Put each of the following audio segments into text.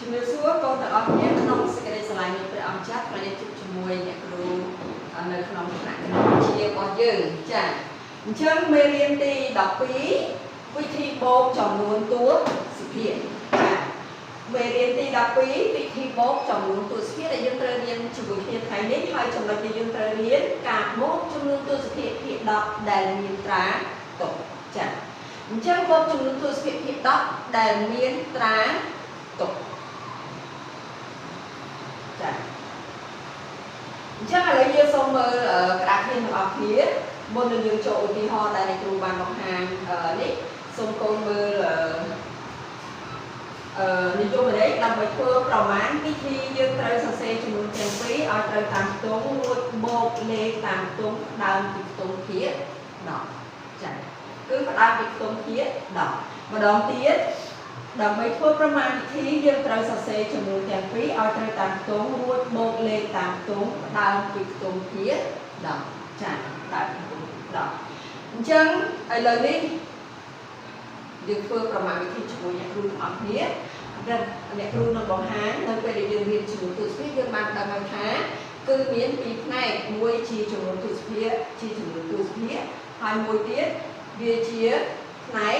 ជំរាបសួរកូនទាំងអស់គ្នាក្នុងសេចក្តីស្រឡាញ់នៃព្រះអង្គចាស់ថ្ងៃនេះជួបជាមួយអ្នកគ្រូនៅក្នុងថ្នាក់គណិតវិទ្យារបស់យើងចា៎អញ្ចឹងមេរៀនទី12វិធីបូកចំនួនតួសភាគចា៎មេរៀនទី12វិធីបូកចំនួនតួសភាគដែលយើងត្រូវរៀនជាមួយគ្នាថ្ងៃនេះហើយចំណុចដែលយើងត្រូវរៀនការបូកចំនួនតួសភាគភាគ10ដែលមានត្រាទុកចា៎អញ្ចឹងបូកចំនួនតួសភាគភាគ10ដែលមានត្រាទុកចា៎អញ្ចឹងឥឡូវយើងសូមមើលក្តារខៀនទាំងអស់គ្នាមុននឹងយើងចូលឧទាហរណ៍ដែលអ្នកគ្រូបានបង្ហាញនេះសូមកូនមើលនិយមន័យដើម្បីធ្វើប្រមាណវិធីយើងត្រូវសរសេរចំនួនទាំងពីរឲ្យត្រូវតាមខ្ទង់រួចបូកលេខតាមខ្ទង់ដើមពីខ្ទង់ភាគ10ចា៎គឺផ្ដើមពីខ្ទង់ភាគ10ម្ដងទៀតដើម្បីធ្វើប្រមាណវិធីយើងត្រូវសរសេរចំនួនទាំងពីរឲ្យត្រូវតាមខ្ទង់រួចបូកលេខតាមខ្ទង់ដើមពីខ្ទង់ភាគ10ចា៎ដើមពីខ្ទង់10អញ្ចឹងឥឡូវនេះយើងធ្វើប្រមាណវិធីជាមួយអ្នកគ្រូទាំងអស់គ្នាអ្នកគ្រូនឹងបង្ហាញនៅពេលដែលយើងរៀនចំនួនទសភាគយើងបានដឹងហើយថាគឺមានពីរផ្នែកមួយជាចំនួនទសភាគជាចំនួនទសភាគហើយមួយទៀតវាជាផ្នែ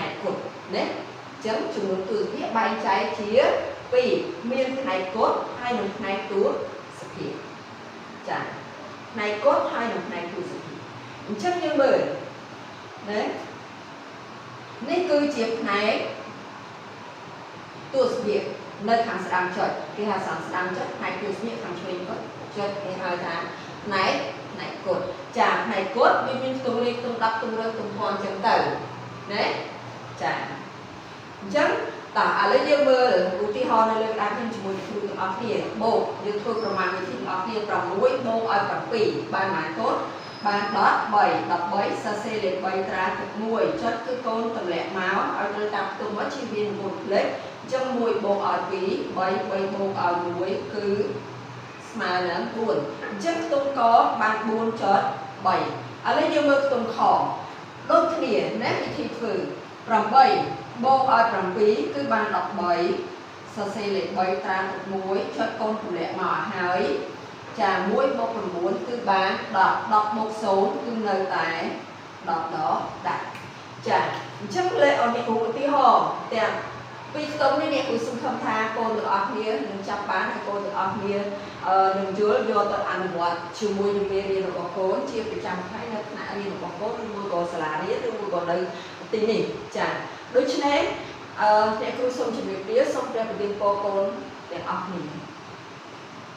កគត់ណាអញ្ចឹងចំនួនទសភាគបែងចែកជាពីរមានផ្នែកគត់ហើយនិងផ្នែកទសភាគចា៎ផ្នែកគត់ហើយនិងផ្នែកទសភាគអញ្ចឹងយើងមើលណានេះគឺជាផ្នែកទសភាគនៅខាងស្ដាំចុចគេហៅខាងស្ដាំចុចផ្នែកទសភាគខាងឆ្វេងក៏ចុចគេហៅថាផ្នែកគត់ចាផ្នែកគត់វាមានខ្ទង់លេខខ្ទង់10ខ្ទង់100ខ្ទង់1000អញ្ចឹងទៅណាចាអញ្ចឹងតោះឥឡូវយើងមើលឧទាហរណ៍នៅលើក្តារខ្ញុំជាមួយគ្រូទាំងអស់គ្នាបូកយើងធ្វើប្រមាណវិធីទាំងអស់គ្នា6បូកឲ្យ7បានប៉ុន្មានកូនបាន13 13សរសេរលេខ3ត្រាទឹក1ចុចគឺកូនទម្លាក់មកឲ្យត្រូវតាមខ្ទង់មកជៀសវាងកូនភ្លេចអញ្ចឹង1បូកឲ្យ2 3 3បូកឲ្យ1គឺស្មើនឹង4អញ្ចឹងខ្ទង់កបាន4.3ឥឡូវយើងមើលខ្ទង់ខដូចគ្នាណាវិធីធ្វើ8បូកឲ្យ7គឺបាន13សរសេរលេខ3ត្រាទឹក1ចុចកូនទម្លាក់មកឲ្យហើយចា1បូក9គឺបាន10 10បូក0គឺនៅតែ10ដដាក់ចាអញ្ចឹងលេខឲ្យអ្នកគ្រូឧទាហរណ៍ទាំងពីរខ្ទង់នេះអ្នកគ្រូសង្ឃឹមថាកូនទាំងអស់គ្នានឹងចាប់បានហើយកូនទាំងអស់គ្នានឹងយល់យកទៅអនុវត្តជាមួយនឹងមេរៀនរបស់កូនជាប្រចាំថ្ងៃនៅថ្នាក់រៀនរបស់កូនឬមួយក៏សាលារៀនឬមួយក៏នៅទីនេះចាដូច្នេះអ្នកគ្រូសូមជម្រាបលាសូមព្រះប្រទានពរកូនទាំងអស់គ្នា។